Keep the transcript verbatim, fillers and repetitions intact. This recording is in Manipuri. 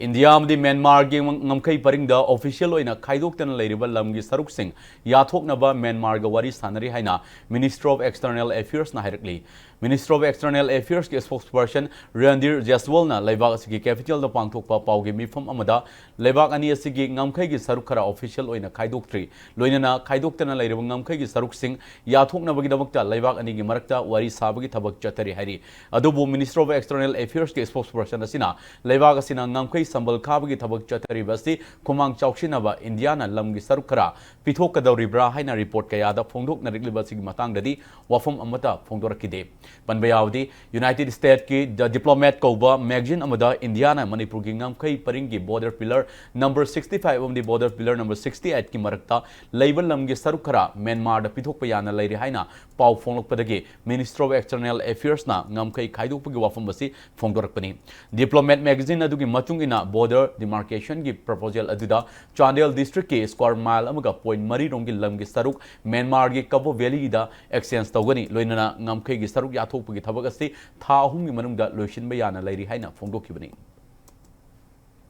ꯏꯟꯗꯤꯌꯥ ꯑꯃꯗꯤ ꯃ꯭ꯌꯥꯟꯃꯥꯔꯒꯤ ꯉꯝꯈꯩ ꯄꯔꯤꯡꯗ official ꯑꯣꯏꯅ ꯈꯥꯏꯗꯣꯛꯇꯅ ꯂꯩꯔꯤꯕ ꯂꯝꯒꯤ ꯁꯔꯨꯛꯁꯤꯡ ꯌꯥꯊꯣꯛꯅꯕ ꯃ꯭ꯌꯥꯟꯃꯥꯔꯒ ꯋꯥꯔꯤ ꯁꯥꯟꯅꯔꯤ ꯍꯥꯏꯅ Minister of External Affairsꯅ ꯍꯥꯏꯔꯛꯂꯤ꯫ Minister of External Affairsꯀꯤ spokesperson Randhir ꯖꯦꯁꯋꯥꯜꯅ ꯂꯩꯕꯥꯛ ꯑꯁꯤꯒꯤ capitalꯗ ꯄꯥꯡꯊꯣꯛꯄ ꯄꯥꯎꯒꯤ ꯃꯤꯐꯝ ꯑꯃꯗ ꯂꯩꯕꯥꯛ ꯑꯅꯤ ꯑꯁꯤꯒꯤ ꯉꯝꯈꯩꯒꯤ ꯁꯔꯨꯛ ꯈꯔ official ꯑꯣꯏꯅ ꯈꯥꯏꯗꯣꯛꯇ꯭ꯔꯤ, ꯂꯣꯏꯅꯅ ꯈꯥꯏꯗꯣꯛꯇꯅ ꯂꯩꯔꯤꯕ ꯉꯝꯈꯩꯒꯤ ꯁꯔꯨꯛꯁꯤꯡ ꯌꯥꯊꯣꯛꯅꯕꯒꯤꯗꯃꯛꯇ ꯂꯩꯕꯥꯛ ꯑꯅꯤꯒꯤ ꯃꯔꯛꯇ ꯋꯥꯔꯤ ꯁꯥꯕꯒꯤ ꯊꯕꯛ ꯆꯠꯊꯔꯤ ꯍꯥꯏꯔꯤ꯫ ꯑꯗꯨꯕꯨ Minister of External Affairsꯀꯤ spokesperson ꯑꯁꯤꯅ ꯂꯩꯕꯥꯛ ꯑꯁꯤꯅ ꯉꯝꯈꯩ ꯁꯝꯕꯜ ꯈꯥꯕꯒꯤ ꯊꯕꯛ ꯆꯠꯊꯔꯤꯕ ꯑꯁꯤ ꯈꯨꯃꯥꯡ ꯆꯥꯎꯁꯤꯟꯅꯕ ꯏꯟꯗꯤꯌꯥꯅ ꯂꯝꯒꯤ ꯁꯔꯨꯛ ꯈꯔ ꯄꯤꯊꯣꯛꯀꯗꯧꯔꯤꯕ꯭ꯔꯥ ꯍꯥꯏꯅ report ꯀꯌꯥꯗ ꯐꯣꯡꯗꯣꯛꯅꯔꯛꯂꯤꯕ ꯑꯁꯤꯒꯤ ꯃꯇꯥꯡꯗꯗꯤ ꯋꯥꯐꯝ ꯑꯃꯠꯇ ꯐꯣꯡꯗꯣꯔꯛꯈꯤꯗꯦ꯫ ꯄꯟꯕ ꯌꯥꯕꯗꯤ, United Statesꯀꯤ The Diplomat ꯀꯧꯕ magazine ꯑꯃꯗ ꯏꯟꯗꯤꯌꯥꯅ ꯃꯅꯤꯄꯨꯔꯒꯤ ꯉꯝꯈꯩ ꯄꯔꯤꯡꯒꯤ border pillar number sixty five ꯑꯃꯗꯤ border pillar number sixty eightꯀꯤ ꯃꯔꯛꯇ ꯂꯩꯕ ꯂꯝꯒꯤ ꯁꯔꯨꯛ ꯈꯔ ꯃ꯭ꯌꯥꯟꯃꯥꯔꯗ ꯄꯤꯊꯣꯛꯄ ꯌꯥꯅ ꯂꯩꯔꯤ ꯍꯥꯏꯅ ꯄꯥꯎ ꯐꯣꯡꯂꯛꯄꯗꯒꯤ Minister of External Affairsꯅ ꯉꯝꯈꯩ ꯈꯥꯏꯗꯣꯛꯄꯒꯤ ꯋꯥꯐꯝ ꯑꯁꯤ ꯐꯣꯡꯗꯣꯔꯛꯄꯅꯤ꯫ Diplomat magazine ꯑꯗꯨꯒꯤ ꯃꯇꯨꯡ ꯏꯟꯅ border demarcationꯒꯤ proposal ꯑꯗꯨꯗ ꯆꯥꯟꯗꯦꯜ districtꯀꯤ square mile ꯑꯃꯒ point ꯃꯔꯤ ꯔꯣꯝꯒꯤ ꯂꯝꯒꯤ ꯁꯔꯨꯛ ꯃ꯭ꯌꯥꯟꯃꯥꯔꯒꯤ ꯀꯕꯣ valleyꯗ exchange ꯇꯧꯒꯅꯤ, ꯂꯣꯏꯅꯅ ꯉꯝꯈꯩꯒꯤ ꯁꯔꯨꯛ ꯌꯥꯊꯣꯛꯄꯒꯤ ꯊꯕꯛ ꯑꯁꯤ ꯊꯥ ꯑꯍꯨꯝꯒꯤ ꯃꯅꯨꯡꯗ ꯂꯣꯏꯁꯤꯟꯕ ꯌꯥꯅ ꯂꯩꯔꯤ ꯍꯥꯏꯅ ꯐꯣꯡꯗꯣꯛꯈꯤꯕꯅꯤ꯫